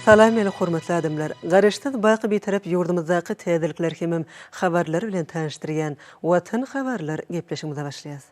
Salam meni hormatly adamlar! Garaşsyz baky Bitarap ýurdumyzdaky täzelikler hemem habarlar bilen tanyşdyrýan Watan habarlar gepleşigimize başlaýas.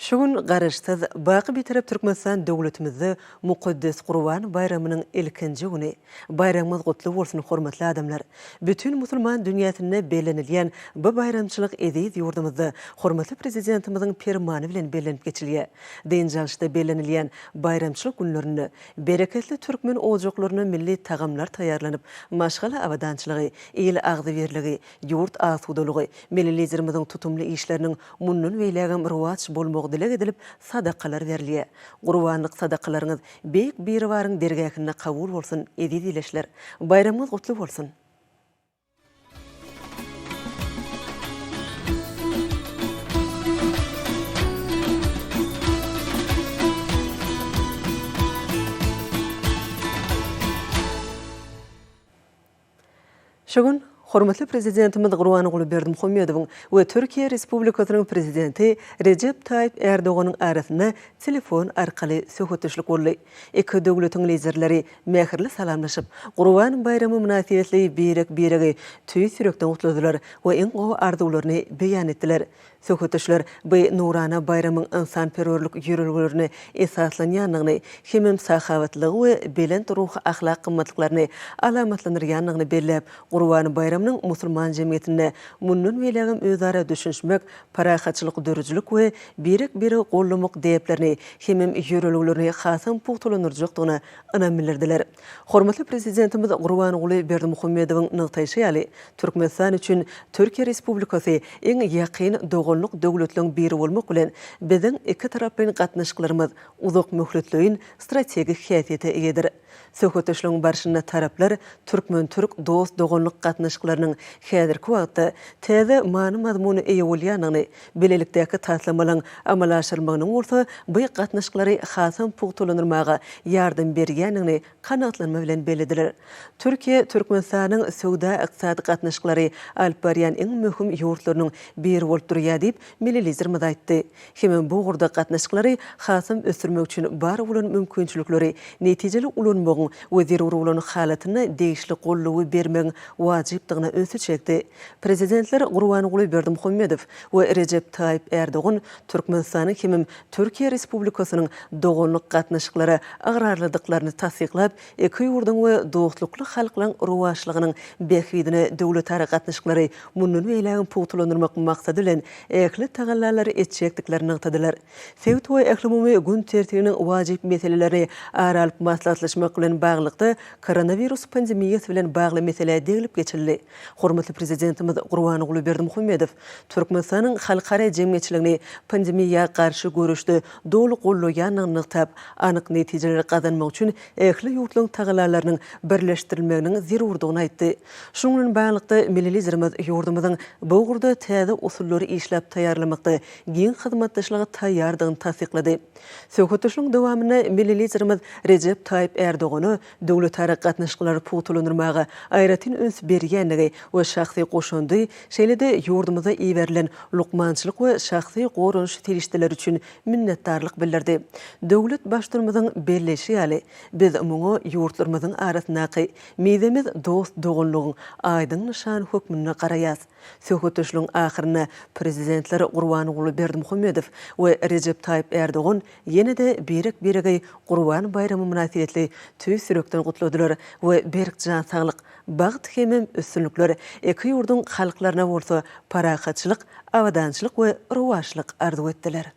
Şu gün Garaşsyz, baky Bitarap Türkmenistan döwletimizde mukaddes Gurban baýramynyň ilkinji güni. Baýramyňyz gutly bolsun, hormatly adamlar! Bütin musulman dünýäsinde bellenilýän bu baýramçylyk eziz ýurdumyzda hormatly Prezidentimiziň Permany bilen bellenip geçilýär. Dynç alyşda bellenilýän baýramçylyk günlerinde bereketli türkmen ojaklarynda milli tagamlar taýýarlanyp, maşgala abadançylygy, il agzybirligi, ýurt asudalygy, Milli Liderimiziň tutumly işleriniň mundan beýlägem rowaç bolmagy dileg edilip, sadakalar berilýär. Gurbanlyk sadakalaryňyz Beýik Biribaryň dergähinde kabul bolsun, eziz ildeşler! Baýramyňyz gutly bolsun! Şu gün hormatly Prezidentimiz Gurbanguly Berdimuhamedowyň we Türkiýe Respublikasynyň Prezidenti Rejep Taýyp Ärdoganyň arasynda telefon arkaly söhbetdeşlik boldy. Iki döwletiň Liderleri mähirli salamlaşyp, Gurban baýramy mynasybetli birek-biregi tüýs ýürekden gutladylar we iň gowy arzuwlaryny beýan etdiler. Söhbetdeşler bu nurana baýramyň ynsanperwerlik ýörelgelerine esaslanýandygyny hemem sahawatlylygy we belent ruhy-ahlak gymmatlyklaryny alamatlandyrýandygyny belläp, Gurban baýramynyň musulman jemgyýetinde mundan beýlägem özara düşünişmek, parahatçylyk döredijilik we birek-biregi goldamak däplerini hemem ýörelgelerini hasam pugtalandyrjakdygyna ynam bildirdiler. Hormatly Prezidentimiz Gurbanguly Berdimuhamedowyň nygtaýşy ýaly, Türkmenistan üçin Türkiýe Respublikasy iň ýakyn doganlyk döwletleriň biri bolmak bilen, biziň ikitaraplaýyn gatnaşyklarymyz uzak möhletleýin strategik häsiýete eýedir. Söhbetdeşligiň barşynda taraplar türkmen-türk dost-doganlyk gatnaşyklarynyň häzirki wagtda täze many-mazmuna eýe bolýandygyny, bilelikdäki taslamalaryň amala aşyrylmagynyň bolsa bu gatnaşyklary hasam pugtalandyrmaga ýardam berýändigini kanagatlanma bilen bellediler. Türkiýe Türkmenistanyň söwda-ykdysady gatnaşyklary alyp barýan iň möhüm ýurtlarynyň biri bolup durýar diýip, milli Liderimiz aýtdy. Hemem bu ugurda gatnaşyklary hasam ösdürmek üçin bar bolan mümkinçilikleri netijeli ulanmagyň we zerur bolan halatynda degişli goldawy bermegiň wajypdygyna ünsi çekdi. Prezidentler Gurbanguly Berdimuhamedow we Rejep Taýyp Ärdogan Türkmenistanyň hemem Türkiýe Respublikasynyň doganlyk gatnaşyklara ygrarlydyklaryny tassyklap, iki ýurduň we dostlukly halklaryň rowaçlygynyň bähbidine döwletara gatnaşyklary mundan beýlägem pugtalandyrmak maksady bilen ähli tagallalary etjekdiklerini nygtadylar. Sebit we ählumumy gün tertibiniň wajyp meselelerini ara alyp maslahatlaşmak bilen baglylykda, koronawirus pandemiýasy bilen bagly meselä deglip geçildi. Hormatly Prezidentimiz Gurbanguly Berdimuhamedow Türkmenistanyň halkara jemgyýetçiligini pandemiýa garşy göreşde doly goldaýandygyny nygtap, anyk netijeleri gazanmak üçin ähli ýurtlaryň tagallalarynyň birleşdirilmeginiň zerurdygyny aýtdy. Şunuň bilen baglylykda, milli Liderimiz ýurdumyzyň bu ugurda täze usullary işläp taýýarlamakda giň hyzmatdaşlyga taýýardygyny tassyklady. Söhbetdeşligiň dowamynda milli Liderimiz Rejep Taýyp Ärdogana döwletara gatnaşyklary pugtalandyrmaga aýratyn üns berýändigi we şahsy goşandy, şeýle-de ýurdumyza iberilen lukmançylyk we şahsy goranyş serişdeleri üçin minnetdarlyk bildirdi. Döwlet Baştutanymyzyň belleýşi ýaly, biz muňa ýurtlarymyzyň arasyndaky mizemez dost-doganlygyň aýdyň nyşany hökmünde garaýarys. Söhbetdeşligiň ahyrynda Prezidentler Gurbanguly Berdimuhamedow we Rejep Taýyp Ärdogan ýene-de birek-biregi Gurban baýramy mynasybetli tüýs ýürekden gutladylar we berk jan saglyk, bagt hemem üstünlikler, iki ýurduň halklaryna bolsa parahatçylyk, abadançylyk we rowaçlyk arzuw etdiler.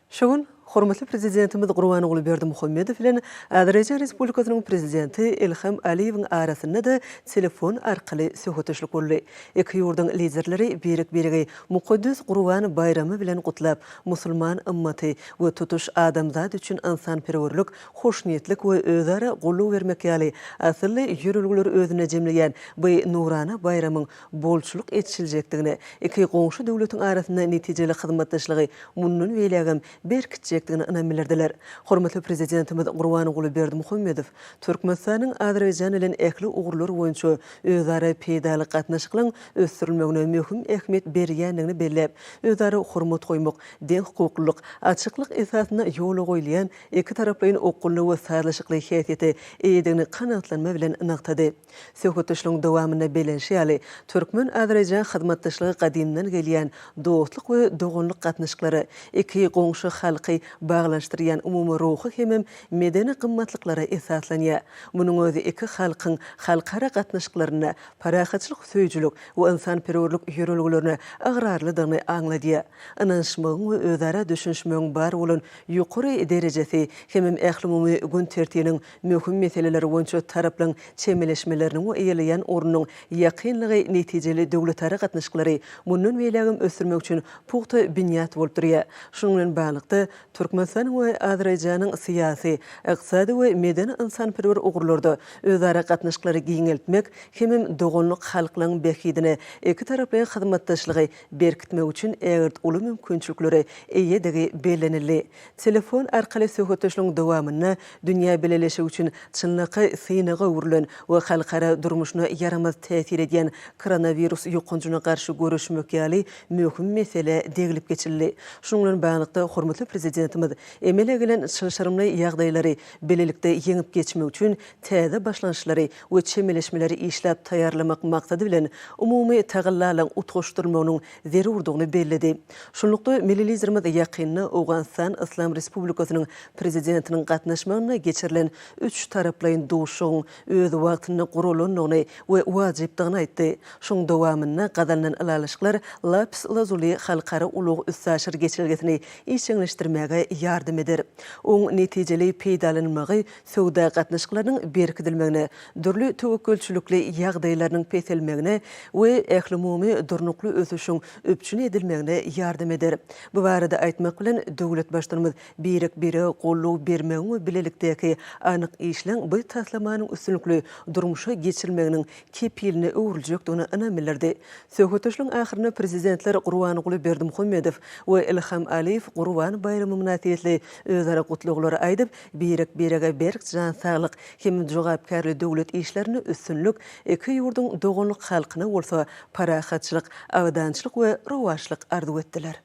Şu gün hormatly Prezidentimiz Gurbanguly Berdimuhamedow bilen Azerbaýjan Respublikasynyň Prezidenti Ilham Aliýewiň arasynda-da telefon arkaly söhbetdeşlik boldy. Iki ýurduň Liderleri birek-biregi mukaddes Gurban baýramy bilen gutlap, musulman ymmaty we tutuş adamzat üçin ynsanperwerlik, hoşniýetlik we özara goldaw bermek ýaly asylly ýörelgeleri özünde jemleýän bu nurana baýramyň bolçulyk eçiljekdigine, iki goňşy döwletiň arasynda netijeli hyzmatdaşlygy mundan beýlägem berkitjekdigine. berkidiljekdigine ynam bildirdiler. Hormatly Prezidentimiz Gurbanguly Berdimuhamedow Türkmenistanyň Azerbaýjan bilen ähli ugurlar boýunça özara peýdaly gatnaşyklaryň ösdürilmegine möhüm ähmiýet berýändigini belläp, özara hormat goýmak, deňhukuklylyk, açyklyk esasynda ýola goýulýan ikitaraplaýyn okgunly we sazlaşykly häsiýete eýedigini kanagatlanma bilen nygtady. Söhbetdeşligiň dowamynda bellenişi ýaly, türkmen-azerbaýjan hyzmatdaşlygy gadymdan gelýän dostluk we doganlyk gatnaşyklara, iki goňşy halky baglanyşdyrýan umumy ruhy hemem medeni gymmatlyklara esaslanýar. Munuň özi iki halkyň halkara gatnaşyklarynda parahatçylyk söýüjilik we ynsanperwerlik ýörelgelerine ygrarlydygyny aňladýar. Ynanyşmagyň we özara düşünişmegiň bar bolan ýokary derejesi hemem ählumumy gün tertibiniň Möhüm meseleler boýunça taraplaryň çemeleşmeleriniň we eýeleýän ornunyň ýakynlygy netijeli döwletara gatnaşyklary mundan beýlägem ösdürmek üçin pugta binýat bolup durýar. Şunuň bilen baglylykda, Türkmenistanyň we Azerbaýjanyň syýasy, ykdysady we medeni-ynsanperwer ugurlarda özara gatnaşyklary giňeltmek hemem doganlyk halklaryň bähbidine ikitaraplaýyn hyzmatdaşlygy berkitmek üçin ägirt uly mümkinçiliklere eýedigi bellenildi. Telefon arkaly söhbetdeşligiň dowamynda dünýä bileleşigi üçin çynlakaý synaga öwrülen we halkara durmuşyna ýaramaz täsir edýän koronawirus ýokanjyna garşy göreşmek ýaly möhüm meselä deglip geçildi. Şunuň bilen baglylykda, hormatly Prezidentimiz emele gelen çylşyrymly ýagdaýlary bilelikde ýeňip geçmek üçin täze başlangyçlary we çemeleşmeleri işläp taýýarlamak maksady bilen umumy tagallalaryň utgaşdyrylmagynyň zerurdygyny belledi. Şunlukda, milli Liderimiz ýakynda Owganystan Yslam Respublikasynyň Prezidentiniň gatnaşmagynda geçirilen üçtaraplaýyn duşuşygyň öz wagtynda guralandygyny we wajypdygyny aýtdy. Şonuň dowamynda gazanylan ylalaşyklar Lapis Lazuli halkara ulag-üstaşyr geçelgesini işjeňleşdirmäge ýardam eder. Oň netijeli peýdalanylmagy söwda gatnaşyklarynyň berkidilmegine, dürli töwekgelçilikli ýagdaýlarynyň peselmegine we ählumumy durnukly ösüşiň üpjün edilmegine ýardam eder. Bu barada aýtmak bilen, döwlet Baştutanymyz birek-birege goldaw bermegiň we bilelikdäki anyk işleň bu taslamanyň üstünlikli durmuşa geçirilmeginiň kepiline öwrüljekdigine ynam bildirdi. Söhbetdeşligiň ahyrynda Prezidentler Gurbanguly Berdimuhamedow we Ilham Aliýew Gurban baýramy mynasybetli özara gutlaglary aýdyp, Birek-birege berk jan saglyk hem jogapkärli döwlet işlerinde üstünlik, iki ýurduň doganlyk halkyna bolsa parahatçylyk, abadançylyk we rowaçlyk arzuw etdiler.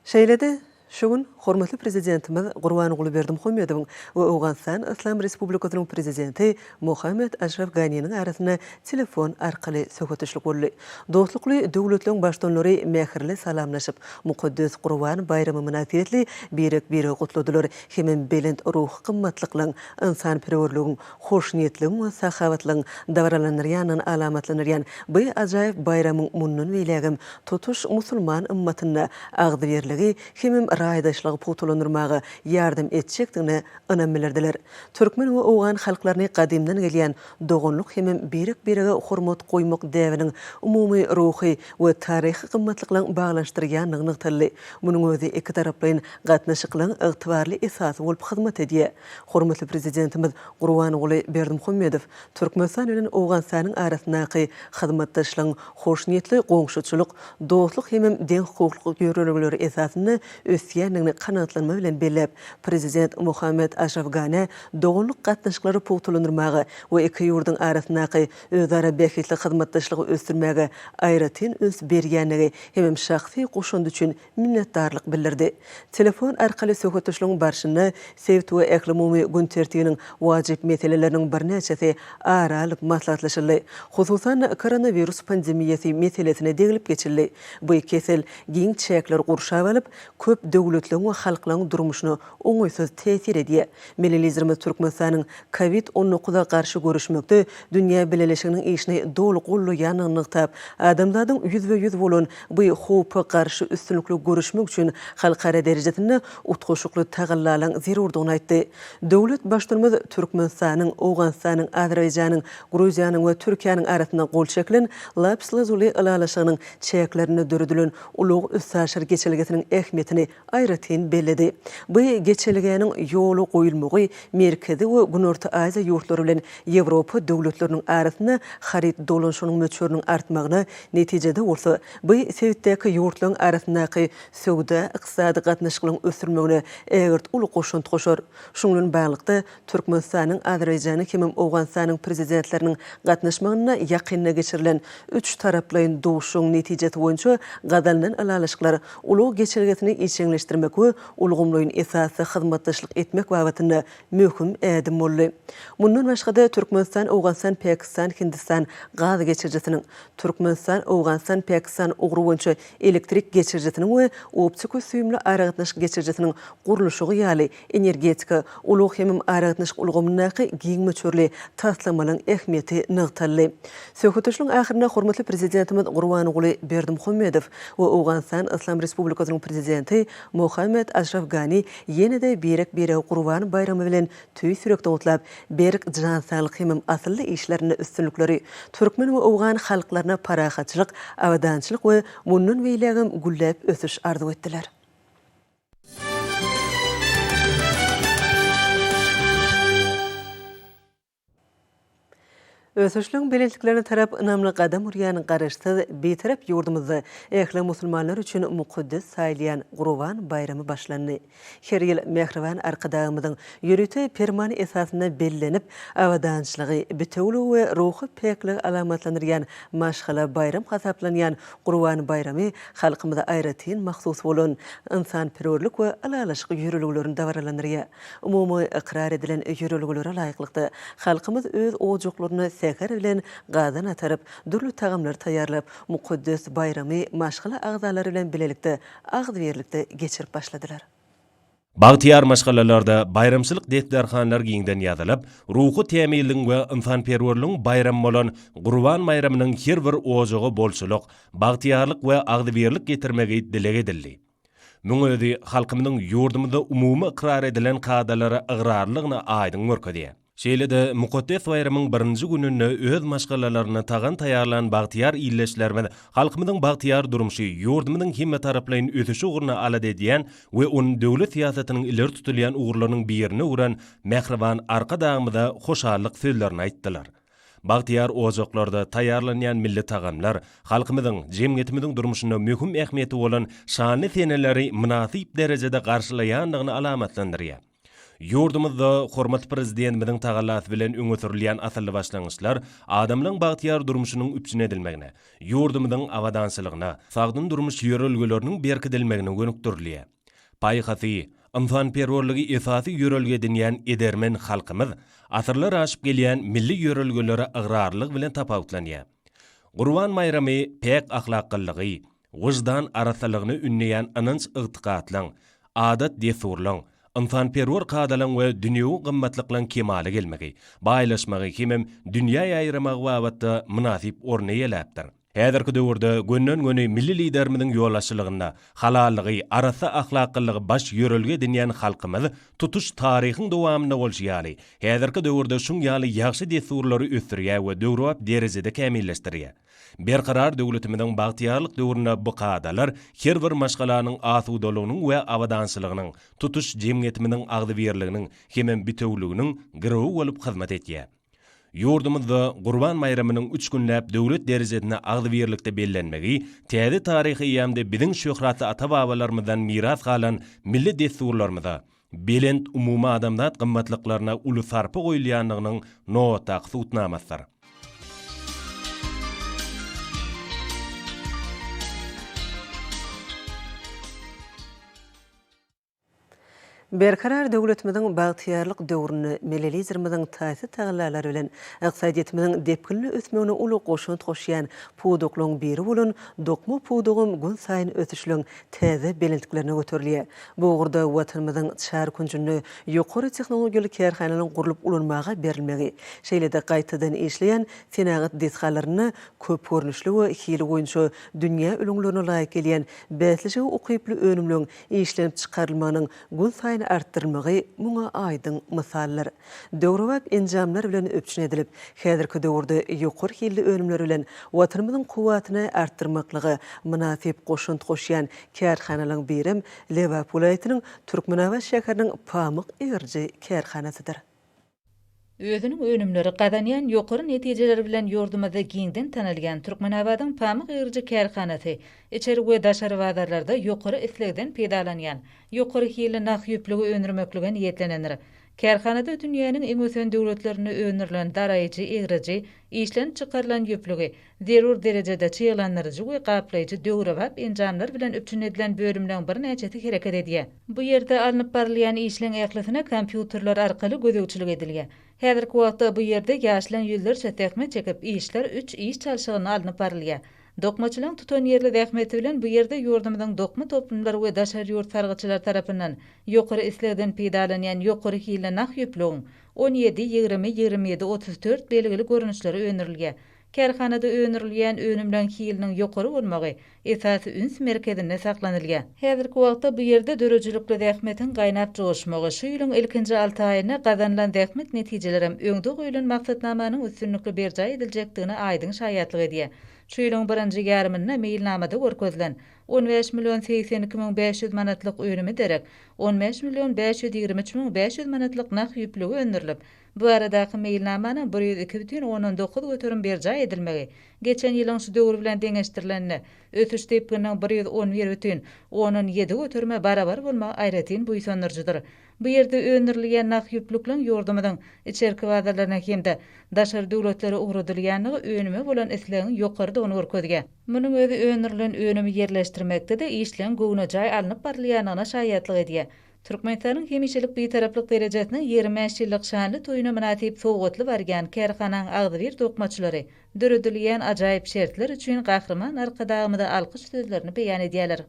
Şeýle-de, Şu gün hormatly Prezidentimiz Gurbanguly Berdimuhamedowyň we Owganystan Yslam Respublikasynyň Prezidenti Mohammed Aşraf Ganiniň arasynda telefon arkaly söhbetdeşlik boldy. Dostlukly döwletleriň Baştutanlary mähirli salamlaşyp, mukaddes Gurban baýramy mynasybetli birek-biregi gutladylar hemem belent ruhy gymmatlyklaryň, ynsanperwerligiň, hoşniýetligiň we sahawatlygyň dabaralandyrýandygyny alamatlandyrýan bu ajaýyp baýramyň mundan beýlägem tutuş musulman ymmatynda agzybirligi hemem raýdaşlygy pugtalandyrmaga ýardam etjekdigine ynam bildirdiler. Türkmen we owgan halklaryny gadymdan gelýän doganlyk hemem birek-birege hormat goýmak däbiniň umumy ruhy we taryhy gymmatlyklaryň baglanyşdyrýandygy nygtaldy. Munuň özi ikitaraplaýyn gatnaşyklaryň ygtybarly esasy bolup hyzmat edýär. Hormatly Prezidentimiz Gurbanguly Berdimuhamedow Türkmenistan bilen Owganystanyň arasyndaky hyzmatdaşlygyň hoşniýetli goňşuçylyk, dostluk hemem deňhukuklylyk ýörelgeleri esasynda ösýändigini kanagatlanma bilen belläp, Prezident Mohammed Aşraf Ganä doganlyk gatnaşyklary pugtalandyrmaga we iki ýurduň arasyndaky özara bähbitli hyzmatdaşlygy ösdürmäge aýratyn üns berýändigi hemem şahsy goşandy üçin minnetdarlyk bildirdi. Telefon arkaly söhbetdeşligiň barşynda sebit we ählumumy gün tertibiniň wajyp meseleleriniň birnäçesi ara alyp maslahatlaşyldy. Hususan-da, koronawirus pandemiýasy meselesine deglip geçildi. Bu kesel giň çäkleri gurşap alyp, köp döwletleriň we halklaryň durmuşyna oňaýsyz täsir edýär. Milli Liderimiz Türkmenistanyň Covid 19 a garşy göreşmekde dünýä bileleşiginiň işini doly goldaýandygyny nygtap, adamzadyň ýüzbe-ýüz bolan bu howpa garşy üstünlikli göreşmek üçin halkara derejesinde utgaşykly tagallalaryň zerurdygyny aýtdy. Döwlet Baştutanymyz Türkmenistanyň, Owganystanyň, Azerbaýjanyň, Gruziýanyň we Türkiýäniň arasynda gol çekilen Lapis Lazuli ylalaşygynyň çäklerinde döredilen ulag-üstaşyr geçelgesiniň ähmiýetini. aýratyn belledi. Bu geçelgäniň ýola goýulmagy Merkezi we Günorta Aziýa ýurtlary bilen Ýewropa döwletleriniň arasynda haryt dolanyşygynyň möçberiniň artmagyna, netijede bolsa, bu sebitdäki ýurtlaryň arasyndaky söwda-ykdysady gatnaşyklaryň ösdürilmegine ägirt uly goşant goşar. Şunuň bilen baglylykda, Türkmenistanyň, Azerbaýjanyň hemem Owganystanyň Prezidentleriniň gatnaşmagynda ýakynda geçirilen üçtaraplaýyn duşuşygyň netijesi boýunça gazanylan ylalaşyklar ulag geçelgesini işjeňleşdirmek we ulgamlaýyn esasda hyzmatdaşlyk etmek babatynda möhüm ädim boldy. Mundan başga-da, Türkmenistan, Owganystan, Pakistan, Hindistan gaz geçirijisiniň, Türkmenistan, Owganystan, Pakistan ugry boýunça elektrik geçirijisiniň we optiko-süýümli aragatnaşyk geçirijisiniň gurluşygy ýaly energetika, ulag hemem aragatnaşyk ulgamyndaky giň möçberli taslamalaryň ähmiýeti nygtaldy. Söhbetdeşligiň ahyrynda hormatly Prezidentimiz Gurbanguly Berdimuhamedow we Owganystan Yslam Respublikasynyň Prezidenti Mohammed Aşraf Gani ýene-de birek-biregi Gurban baýramy bilen tüýs ýürekden gutlap, berk jan saglyk hemem asylly işlerinde üstünlikleri, türkmen we owgan halklaryna parahatçylyk, abadançylyk we mundan beýlägem gülläp ösüş arzuw etdiler. Ösüşligiň belentliklerine tarap ynamly gadam urýan Garaşsyz, Bitarap ýurdumyzda ähli musulmanlar üçin mukaddes saýylýan Gurban baýramy başlandy. Her ýyl mähriban Arkadagymyzyň ýörite Permany esasynda bellenip, abadançylygy, bitewüligi we ruhy päkligi alamatlandyrýan maşgala baýram hasaplanýan Gurban baýramy halkymyza aýratyn mahsus bolan ynsanperwerlik we ylalaşyk ýörelgelerini dabaralandyrýar. Umumy ykrar edilen ýörelgelere laýyklykda, halkymyz öz ojaklarynda säher bilen gazan ataryp, dürli tagamlary taýýarlap, mukaddes baýramy maşgala agzalary bilen bilelikde agzybirlikde geçirip başladylar. Bagtyýar maşgalalarda baýramçylyk desterhanlar giňden ýazylyp, ruhy tämizligiň we ynsanperwerligiň baýramy bolan Gurban baýramynyň her bir ojaga bolçulyk, bagtyýarlyk we agzybirlik getirmegi dileg edildi. Muň özi halkymyzyň ýurdumyzda umumy ykrar edilen kadalara ygrarlylygyny aýdyň görkezýär. Şeýle-de mukaddes baýramyň birinji gününde öz maşgalalaryna tagam taýýarlan bagtyýar ildeşlerimiz halkymyzyň bagtyýar durmuşy, ýurdumyzyň hemmetaraplaýyn ösüşi ugrunda alada edýän we ony döwlet syýasatynyň ileri tutulýan ugurlarynyň birine öwren mähriban Arkadagymyza hoşallyk sözlerini aýtdylar. Bagtyýar ojaklarda taýýarlanýan milli tagamlar halkymyzyň, jemgyýetimiziň durmuşynda möhüm ähmiýeti bolan şanly seneleri mynasyp derejede garşylaýandygyny alamatlandyrýar. Ýurdumyzda hormatly Prezidentimiziň tagallasy bilen öňe sürülýän asylly başlangyçlar adamlaryň bagtyýar durmuşynyň üpjün edilmegine, ýurdumyzyň abadançylygyna, sagdyn durmuş ýörelgeleriniň berkidilmegine gönükdirilýär. Paýhasy, ynsanperwerligi esasy ýörelge edinýän edermen halkymyz asyrlar aşyp gelýän milli ýörelgelere ygrarlylygy bilen tapawutlanýar. Gurban baýramy päk ahlaklylygy, wyždan arassalygyny ündeýän ynanç-ygtykatlaň, adat-dessurlaň, ynsanperwer kadalaň we dünýewi gymmatlyklaň kemala gelmegi, baýlaşmagy hemem dünýä ýaýramagy babatda mynasyp orun eýeläpdir. Häzirki döwürde gönden-göni milli Liderimiziň ýolbaşçylygynda halallygy, arassa ahlaklylygy baş ýörelge edinýän halkymyz tutuş taryhyň dowamynda bolşy ýaly, häzirki döwürde şuň ýaly ýagşy dessurlary ösdürýär we döwrebap derejede kämilleşdirýär. Berkarar döwletimiziň bagtyýarlyk döwründe bu kadalar her bir maşgalanyň asudalygynyň we abadançylygynyň, tutuş jemgyýetimiziň agzybirliginiň hemem bitewüliginiň girewi bolup hyzmat edýär. Ýurdumyzda Gurban baýramynyň üç günläp döwlet derejesinde agzybirlikde bellenmegi täze taryhy eýýamda biziň şöhratly ata-babalarymyzdan miras galan milli dessurlarymyza, belent umumadamzat gymmatlyklaryna uly sarpa goýulýandygynyň nobatdaky subutnamasydyr. Berkarar döwletimiziň bagtyýarlyk döwründe Milli Liderimiziň taýsyz tagallalary bilen ykdysadyýetimiziň depginli ösmegine uly goşant goşýan pudaklaryň biri bolan dokma pudagam günsaýyn ösüşleň täze belentliklerine göterilýär. Bu ugurda Watanymyzyň çar künjünde ýokary tehnologiýaly kärhanalaryň gurlup ulanmaga berilmegi, şeýle-de gaýtadan işleýän senagat desgalarynda köp görnüşli we hili boýunça dünýä ülňülerine laýyk gelýän bäsleşige ukyply önümleň işlenip çykarylmagynyň günsaýyn. günsaýyn artdyrylmagy muňa aýdyň mysaldyr. Döwrebap enjamlar bilen üpjün edilip, häzirki döwürde ýokary hilli önümler bilen Watanymyzyň kuwwatyny artdyrmaklyga mynasyp goşant goşýan kärhanalaryň birem Lebap welaýatynyň Türkmenabat şäheriniň pamyk egriji kärhanasydyr. Özüniň önümleri, gazanýan ýokary netijeleri bilen ýurdumyzda giňden tanalýan Türkmenabadyň pamyk egriji kärhanasy içeri we daşary bazarlarda ýokary islegden peýdalanýan ýokary hilli nah ýüplügi öndürmeklige niýetlenendir. Kärhanada dünýäniň iň ösen döwletlerinde öndürilen daraýjy, egriji, işlenip çykarylan ýüplügi zerur derejede çyglandyryjy we gaplaýjy döwrebap enjamlar bilen üpjün edilen bölümleň birnäçesi hereket edýär. Bu ýerde alnyp barylýan işleň ählisine kompýuterler arkaly gözegçilik edilýär. Häzirki wagtda bu ýerde ýaşlaň ýüzlerçesi zähmet çekip, işler üç iş çalşygynda alnyp barylýar. Dokmaçylaň tutanýerli zähmeti bilen bu ýerde ýurdumyzyň dokma toplumlary we daşary ýurt sargytçylary tarapyndan ýokary islegden peýdalanýan ýokary hilli nah ýüplügiň 17, 20, 27, 34 belgili görnüşleri öndürilýär. Kärhanada öndürilýän önümleň hiliniň ýokary bolmagy esasy üns merkezinde saklanylýar. Häzirki wagtda bu ýerde döredijilikli zähmetiň gaýnap joşmagy, şu ýylyň ilkinji alty aýynda gazanylan zähmet netijelerem öňde goýlan maksatnamanyň üstünlikli berjaý ediljekdigine aýdyň şaýatlyk edýär. Şu ýylyň birinji ýarymynda meýilnamada görkezilen 15 million 82 müň 500 manatlyk önüme derek 15 million 523 müň 500 manatlyk nah ýüplügi öndürilip, Bu baradaky meýilnamanyň 102 bütin ondan 9% berjaý edilmegi, geçen ýylyň şu döwri bilen deňeşdirilende, ösüş depgininiň 111 bütin ondan 7 göterime barabar bolmagy aýratyn buýsandyryjydyr. Bu ýerde öndürilýän nah ýüplükleň ýurdumyzyň içerki bazarlaryna hem-de daşary döwletlere ugradylýandygy önüme bolan islegiň ýokarydygyny görkezýär. Munuň özi öndürilen önümi ýerleşdirmekde-de işleň göwnejaý alnyp barylýandygyna şaýatlyk edýär. Türkmenistanyň hemişelik Bitaraplyk derejesiniň 25 ýyllyk şanly toýuna mynasyp sowgatly barýan kärhanaň agzybir dokmaçylary döredilýän ajaýyp şertler üçin Gahryman Arkadagymyza alkyş sözlerini beýan edýärler.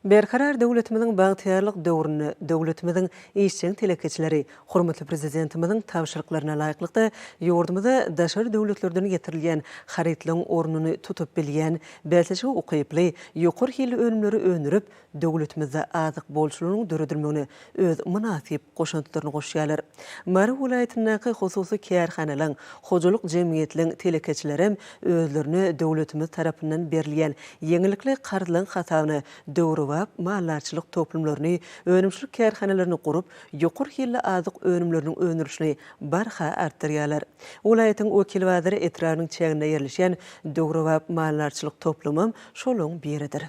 Berkarar döwletimiziň bagtyýarlyk döwründe döwletimiziň işjeň telekeçileri hormatly Prezidentimiziň tabşyryklaryna laýyklykda ýurdumyza daşary döwletlerden getirilýän harytlaryň ornuny tutup bilýän bäsleşige ukyply, ýokary hilli önümleri öndürip, döwletimizde azyk bolçulygynyň döredilmegine öz mynasyp goşantlaryny goşýarlar. Mary welaýatyndaky hususy kärhanalaryň, hojalyk jemgyýetleň telekeçilerem özlerine döwletimiz tarapyndan berilýän ýeňillikli karzlaryň hasabyna döwrebap maldarçylyk toplumlaryny, önümçilik kärhanalaryny gurup, ýokary hilli azyk önümleriniň öndürilişini barha artdyrýarlar. Welaýatyň Wekilbazar etrabynyň çäginde ýerleşýän döwrebap maldarçylyk toplumam şolaryň biridir.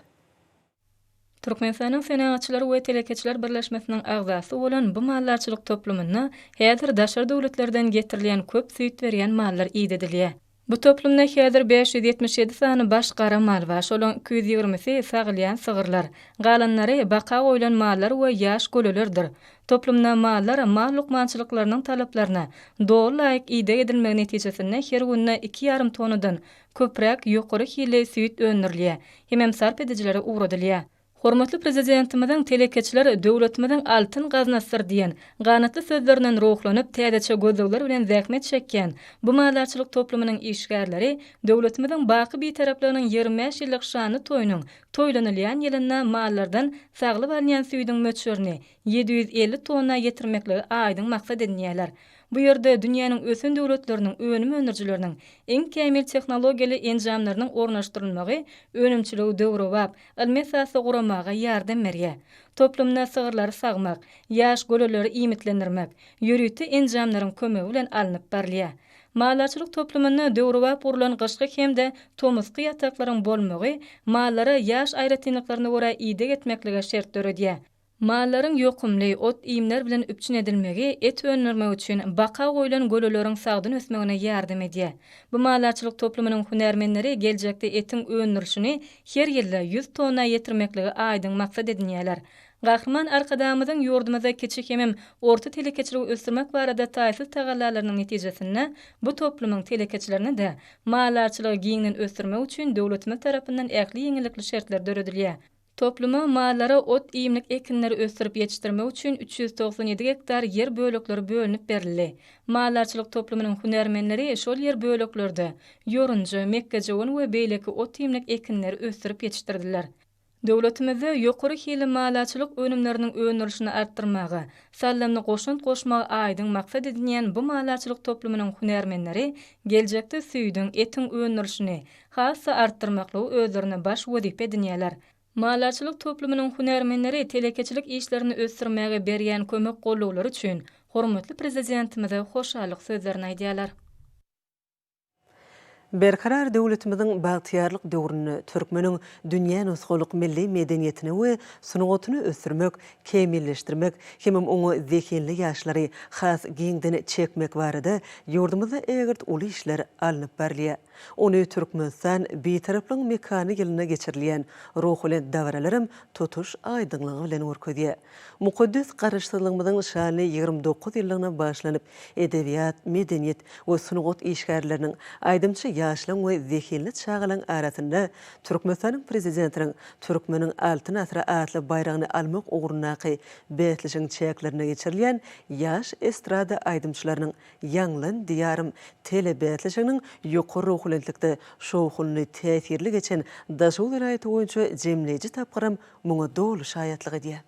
Türkmenistanyň Senagatçylar we telekeçiler birleşmesiniň agzasy bolan bu maldarçylyk toplumynda häzir daşary döwletlerden getirilýän köp süýt berýän mallar idedilýär. Bu toplumda häzir 577 sany baş gara mal bar, şolaň 220-si sagylýan sygyrlar. Galanlary baka goýlan mallar we ýaş gölelerdir. Toplumda mallar mal lukmançylyklarynyň talaplaryna doly laýyk ideg edilmegi netijesinde her günde iki ýarym tonnadan köpräk ýokary hilli süýt öndürilýär hemem sarp edijilere ugradylýar. Hormatly Prezidentimiziň Telekeçiler döwletimiziň altyn gaznasydyr diýen ganatly sözlerinden ruhlanyp, täzeçe gözlegler bilen zähmet çekýän bu maldarçylyk toplumynyň işgärleri döwletimiziň baky Bitaraplygynyň 25 ýyllyk şanly toýunyň toýlanylýan ýylynda mallardan saglyp alynýan süýdüň möçberini 750 tonna ýetirmekligi aýdyň maksat edinýärler. Bu ýerde dünýäniň ösen döwletleriniň önüm öndürijileriniň iň kämil tehnologiýaly enjamlarynyň ornaşdyrylmagy önümçiligi döwrebap, ylmy esasda guramaga ýardam berýär. Toplumda sygyrlary sagmak, ýaş göleleri iýmitlendirmek ýörite enjamlaryň kömegi bilen alnyp barylýar. Maldarçylyk toplumynda döwrebap gurlan gyşky hem-de tomusky ýataklaryň bolmagy mallara ýaş aýratynlyklaryna görä ideg etmeklige şert döredýär. Mallaryň ýokumly ot-iýmler bilen üpjün edilmegi et öndürmek üçin baka goýlan göleleriň sagdyn ösmegine ýardam edýär. Bu maldarçylyk toplumynyň hünärmenleri geljekde etiň öndürilişini her ýylda 100 tonna ýetirmekligi aýdyň maksat edinýärler. Gahryman Arkadagymyzyň ýurdumyzda kiçi hemem orta telekeçiligi ösdürmek barada taýsyz tagallalarynyň netijesinde bu toplumyň telekeçilerine-de maldarçylygy giňden ösdürmek üçin döwletimiz tarapyndan ähli ýeňillikli şertler döredilýär. Topluma mallara ot-iýmlik ekinleri ösdürip ýetişdirmek üçin 397 gektar ýer bölekleri bölünip berildi. Maldarçylyk toplumynyň hünärmenleri şol ýer böleklerde ýorunja, mekgejöwen we beýleki ot-iýmlik ekinleri ösdürip ýetişdirdiler. Döwletimizde ýokary hilli maldarçylyk önümleriniň öndürilişini artdyrmaga saldamly goşant goşmagy aýdyň maksat edinýän bu maldarçylyk toplumynyň hünärmenleri geljekde süýdüň, etiň öndürilişini has-da artdyrmaklygy özlerine baş wezipe edinýärler. Maldarçylyk toplumynyň hünärmenleri telekeçilik işlerini ösdürmäge berýän kömek-gollawlary üçin hormatly Prezidentimize hoşallyk sözlerini aýdýarlar. Berkarar döwletimiziň bagtyýarlyk döwründe türkmeniň dünýä nusgalyk milli medeniýetini we sungatyny ösdürmek, kämilleşdirmek hemem oňa zehinli ýaşlary has giňden çekmek barada ýurdumyzda ägirt uly işler alnyp barylýar. Ony Türkmenistan, Bitaraplygyň mekany ýylynda geçirilýän ruhubelent dabaralaram tutuş aýdyňlygy bilen görkezýär. Mukaddes Garaşsyzlygymyzyň şanly 29 ýyllygyna bagyşlanyp, edebiýat, medeniýet we sungat işgärleriniň, aýdymçy ýaşlaryň we zehinli çagalaryň arasynda Türkmenistanyň Prezidentiniň Türkmeniň Altyn asyry atly baýragyny almak ugrundaky bäsleşigiň çäklerinde geçirilýän ýaş estrada aýdymçylarynyň Ýaňlan, Diýarym! telebäsleşiginiň ýokary ruhubelentlikde, şowhunly, täsirli geçen Daşoguz welaýaty boýunça jemleýji tapgyram muňa doly şaýatlyk edýär.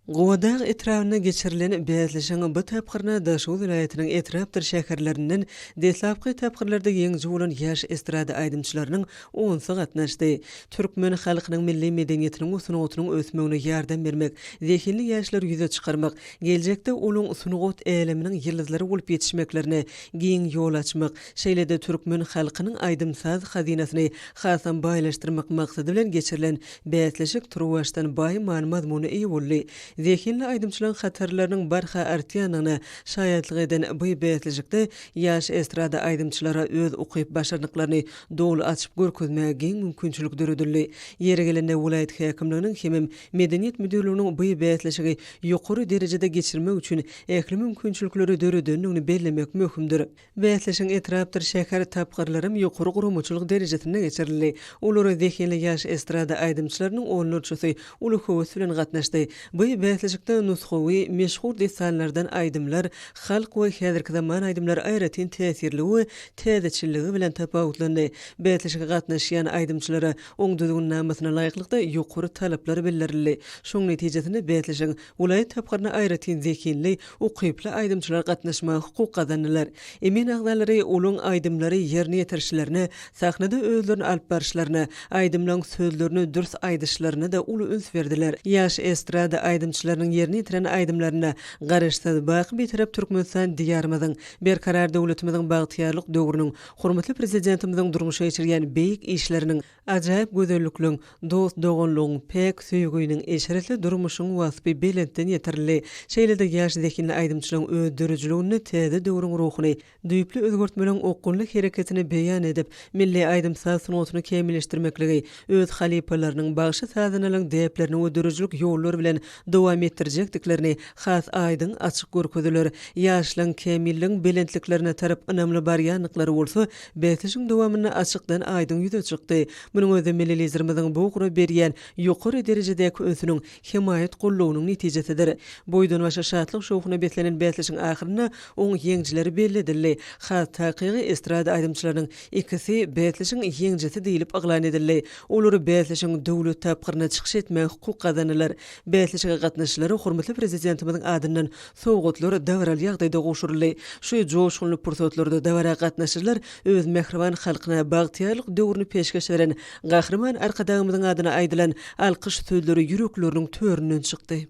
Gubadag etrabynda geçirilen bäsleşigiň bu tapgyryna Daşoguz welaýatynyň etrapdyr şäherlerinden deslapky tapgyrlarda ýeňiji bolan ýaş estrada aýdymçylarynyň onsy gatnaşdy. Türkmen halkynyň milli medeniýetiniň we sungatynyň ösmegine ýardam bermek, zehinli ýaşlary ýüze çykarmak, geljekde olaň sungat äleminiň ýyldyzlary bolup ýetişmeklerine giň ýol açmak, şeýle-de türkmen halkynyň aýdym-saz hazynasyny hasam baýlaşdyrmak maksady bilen geçirilen bäsleşik turuwbaşdan baý many-mazmuna eýe boldy. Zehinli aýdymçylaryň hatarlarynyň barha artýandygyna şaýatlyk eden bu bäsleşikde ýaş estrada aýdymçylara öz ukyp-başarnyklaryny doly açyp görkezmäge giň mümkinçilik döredildi. Ýeri gelende welaýat häkimliginiň hemem Medeniýet müdirliginiň bu bäsleşigi ýokary derejede geçirmek üçin ähli mümkinçilikleri döredendigini bellemek möhümdir. Bäsleşigiň etrapdyr şäher tapgyrlaram ýokary guramaçylyk derejesinde geçirildi. Olara zehinli ýaş estrada aýdymçylarynyň onlarçasy uly höwes bilen gatnaşdy. Bu bäsleşikde nusgawy, meşhur dessanlardan aýdymlar, halk we häzirki zaman aýdymlary aýratyn täsirligi we täzeçilligi bilen tapawutlandy. Bäsleşige gatnaşýan aýdymçylara oň düzgünnamasyna laýyklykda ýokary talaplar bildirildi. Şoň netijesinde bäsleşigiň welaýat tapgyryna aýratyn zehinli, ukyply aýdymçylar gatnaşmaga hukuk gazandylar. Emin agzalary olaň aýdymlary ýerine ýetirişlerine, sahnada özlerini alyp baryşlaryna, aýdymlaň sözlerini dürs aýdyşlaryna-da uly üns berdiler. Ýaş estrada aýdymçylarynyň ýerine ýetiren aýdymlarynda Garaşsyz, baky Bitarap Türkmenistan Diýarymyzyň, Berkarar döwletimiziň bagtyýarlyk döwrüniň, hormatly Prezidentimiziň durmuşa geçirýän beýik işleriniň, ajaýyp gözellikleň, dost-doganlygyň, päk söýginiň, eşretli durmuşyň waspy belentden ýetirildi. Şeýle-de ýaş zehinli aýdymçylaryň öz döredijiliginde täze döwrüň ruhuny, düýpli özgertmeleriň okgunly hereketini beýan edip, milli aýdym-saz sungatyny kämilleşdirmekligi, öz halypalarynyň, bagşy-sazandalaryň däplerini we döredijilik ýollary bilen dowam etdirjekdiklerini has aýdyň açyk görkezdiler. Ýaşlaryň kämilligiň belentliklerine tarap ynamly barýandyklary bolsa bäsleşigiň dowamynda açykdan aýdyň ýüze çykdy. Munuň özi milli Liderimiziň bu ugra berýän ýokary derejedäki ünsüniň, hemaýat goldawynyň netijesidir. Boýdan-başa şatlyk-şowhuna beslenen bäsleşigiň ahyrynda oň ýeňijileri belli edildi. Has takygy, estrada aýdymçylarynyň ikisi bäsleşigiň ýeňijisi diýlip yglan edildi. Olar bäsleşigiň döwlet tapgyrynda çykyş etmäge hukuk gazandylar. Bäsleşige gatnaşyjylara hormatly Prezidentimiziň adyndan sowgatlar dabaraly ýagdaýda gowşuryldy. Şu joşgunly pursatlarda dabara gatnaşyjylar öz mähriban halkyna bagtyýarlyk döwrüni peşgeş beren Gahryman Arkadagymyzyň adyna aýdylan alkyş sözleri ýürekleriniň töründen çykdy.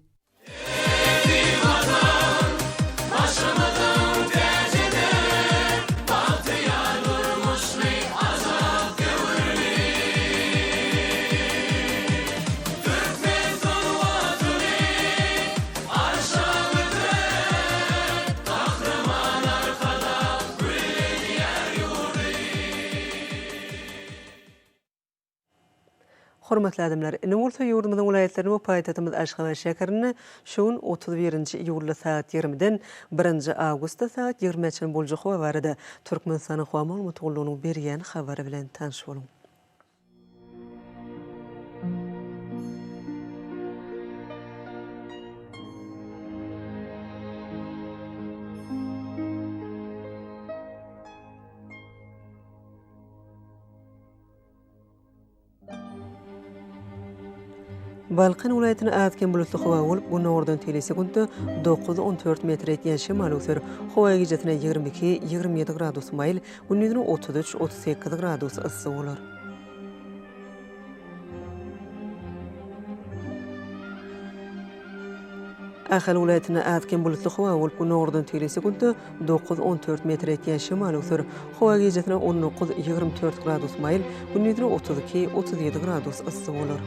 Eziz Watan, başymyzyň täjidir, Bagtyýar durmuşly ajap döwürli. Türkmen sungatyny arşa göteren, Gahryman Arkadag gülledýär ýurdy. Hormatly adamlar, indi bolsa ýurdumyzyň welaýatlarynda we paýtagtymyz Aşgabat şäherinde şu gün 31-nji iýulda sagat ýigrimiden birinji awgustda sagat ýigrimä çenli boljak howa barada Türkmenistanyň Howa maglumat gullugynyň berýän habary bilen tanyş boluň. Balkan welaýatynda az-kem bulutly howa bolup, günordan teýli sekuntda dokuz, 14 metr ýetýän şemal öwser. Howa gijesine 22, 27 gradus maýyl, gündizine 33, 38 gradus yssy bolar. Ahal welaýatynda az-kem bulutly howa bolup, günordan teýli sekuntda dokuz, 14 metr ýetýän şemal öwser. Howa gijesine 19, 24 gradus maýyl, gündizine 32, 37 gradus yssy bolar.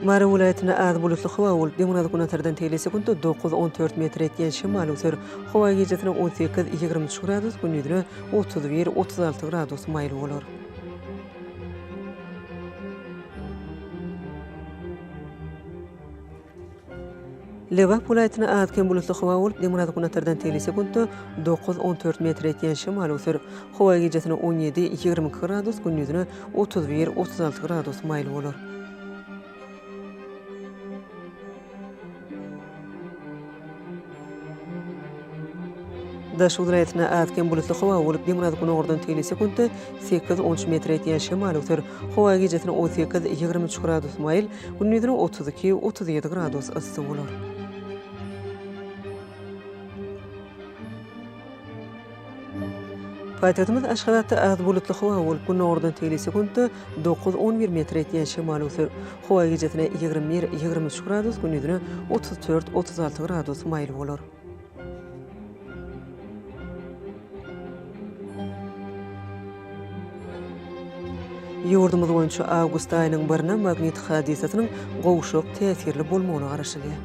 Mary welaýatynda az bulutly howa bolup, demirgazyk-günortadan teýli sekuntda dokuz, 14 metr ýetýän şemal öwser. Howa gijesine 18, 23 gradus, gündizine 31, 36 gradus maýyl bolar. Lebap welaýatynda az-kem bulutly howa bolup, demirgazyk-günortadan teýli sekuntda dokuz, 14 metr ýetýän şemal öwser. Howa gijesine 17, 22 gradus, gündizine 31, 36 gradus maýyl bolar. Daşoguz welaýatynda az-kem bulutly howa bolup, demirgazyk-günordan teýli sekuntda sekiz, on üç metr ýetýän şemal öwser. Howa gijesine 18, 23 gradus maýyl, gündizine 32, 37 gradus yssy bolar. Paýtagtymyz Aşgabatda az bulutly howa bolup, günordan teýli sekuntda dokuz, 11 metr ýetýän şemal öwser. Howa gijesine 21, 23 gradus, gündizine 34, 36 gradus maýyl bolar. Ýurdumyz boýunça awgust aýynyň birine magnit hadysasynyň gowşak täsirli bolmagyna garaşylýar.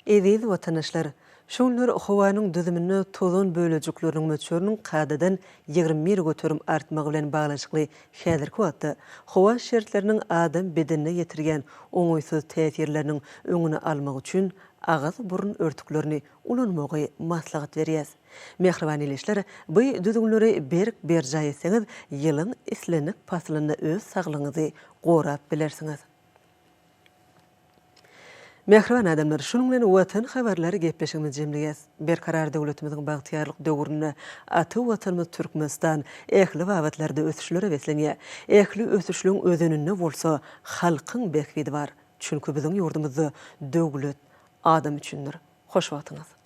Eziz watandaşlar! Şu günler howanyň düzüminde tozan bölejikleriniň möçberiniň kadadan 21% artmagy bilen baglanyşykly häzirki wagtda howa şertleriniň adam bedenine ýetirýän oňaýsyz täsirleriniň öňüni almak üçin agyz-burun örtüklerini ulanmagy maslahat berýäs. Mähriban ildeşler, bu düzgünleri berk berjaý etseňiz, ýylyň islendik paslynda öz saglygyňyzy gorap bilersiňiz. Mähriban adamlar, şunuň bilen Watan habarlary gepleşigimizi jemleýäs. Berkarar döwletimiziň bagtyýarlyk döwründe ata Watanymyz Türkmenistan ähli babatlarda ösüşlere beslenýär. Ähli ösüşligiň özeninde bolsa halkyň bähbidi bar. Çünki biziň ýurdumyzda döwlet adam üçindir. Hoş wagtyňyz!